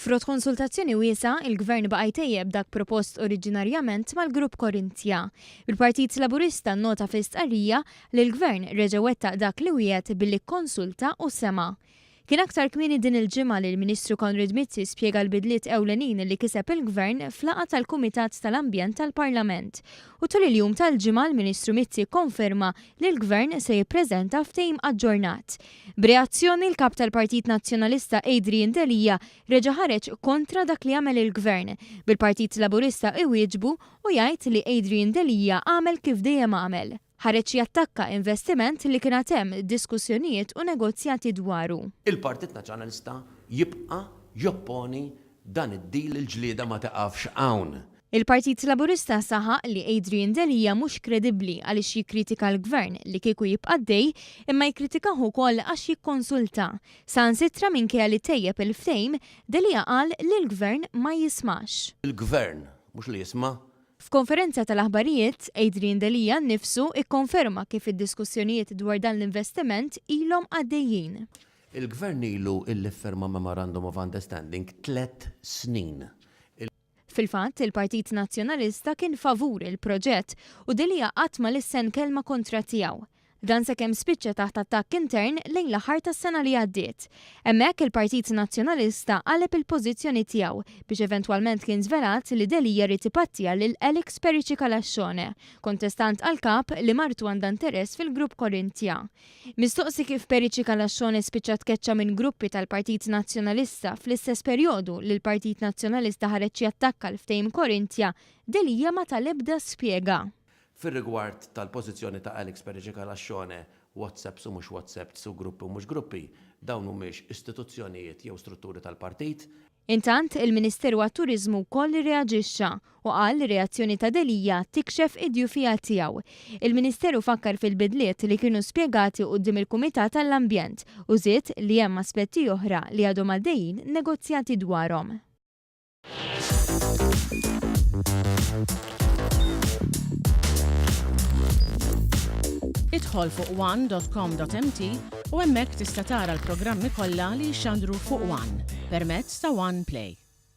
Frott konsultazzjoni wiesgħa, il-Gvern baqa' jtejjeb dak propost oriġinarjament mal-Grupp Korinthia. Il-Partit Laburista nnota fi stqarrija li l-Gvern reġa' wettaq dak li wiegħed billi kkonsulta u sema'. Kien aktar kmieni din il-ġimgħa li l-Ministru Konrad Mizzi spjega l-bidliet ewlenin li kiseb il-Gvern f'laqgħa tal-Kumitat tal-Ambjent tal-Parlament. U tul il-jum tal-Ġimgħa l-Ministru Mizzi kkonferma li l-Gvern se jippreżenta ftehim aġġornat. B'reazzjoni l-Kap tal-Partit Nazzjonalista Adrian Delia reġa' ħareġ kontra dak li għamel il-Gvern, bil-Partit Laburista iwieġbu u jgħid li Adrian Delia għamel kif dejjem għamel. Ħareġ jattakka investiment li kien għad hemm diskussjonijiet u negozjati dwaru. Il-Partit Nazzjonalista jibqa' jopponi dan id-deal il-ġlieda ma tiqafx hawn. Il-Partit Laburista saħaq li Adrian Delia mhux kredibbli għaliex jikkritika l-Gvern li kieku jibqa' għaddej imma jikkritikah ukoll għax jikkonsulta. Saħansitra minkejja li tejjeb il-ftehim, Delia qal li l-Gvern ma jismax. Il-Gvern mhux li jisma'. F'konferenza tal-aħbarijiet, Adrian Delia nnifsu kkonferma kif id-diskussjonijiet dwar dan l-investiment ilhom għaddejjin. Il-Gvern ilu illi ffirma Memorandum of Understanding tlett snin. Fil-fatt, il-Partit Nazzjonalista kien favur il-proġett u Delia qatt ma lissen kelma kontra tiegħu. Dan sakemm spiċċa taħt attakk intern lejn l-aħħar tas-sena li għaddiet. Hemmhekk il-Partit Nazzjonalista qaleb il-pożizzjoni tiegħu biex eventwalment kien żvelat li Delia ried ipattiha lil Alex Perici Calascione, kontestant għall-Kap li martu għandha interess fil-Grupp Corinthia. Mistoqsi kif Perici Calascione spiċċa tkeċċa minn gruppi tal-Partit Nazzjonalista fl-istess perjodu li l-Partit Nazzjonalista ħareġ jattakka l-ftehim Corinthia, Delia ma ta l-ebda spjega. Fir-rigward tal-pożizzjoni ta' Alex Perici Calascione, WhatsApps u mhux WhatsApps u gruppi u mhux gruppi, dawn mhumiex istituzzjonijiet jew strutturi tal-partit. Intant, il-Ministeru għat-Turiżmu wkoll irreaġixxa u qal li r-reazzjoni ta' Delia tikxef id-djufija tiegħu. Il-Ministeru fakkar fil-bidliet li kienu spjegati quddiem il-Kumitat għall-Ambjent u żied li hemm aspetti oħra li għadhom għaddejjin negozjati dwarhom. Idħol fuq one.com.mt u hemmhekk tista' tara l-programmi kollha li jixxandru fuq One permezz ta' One Play.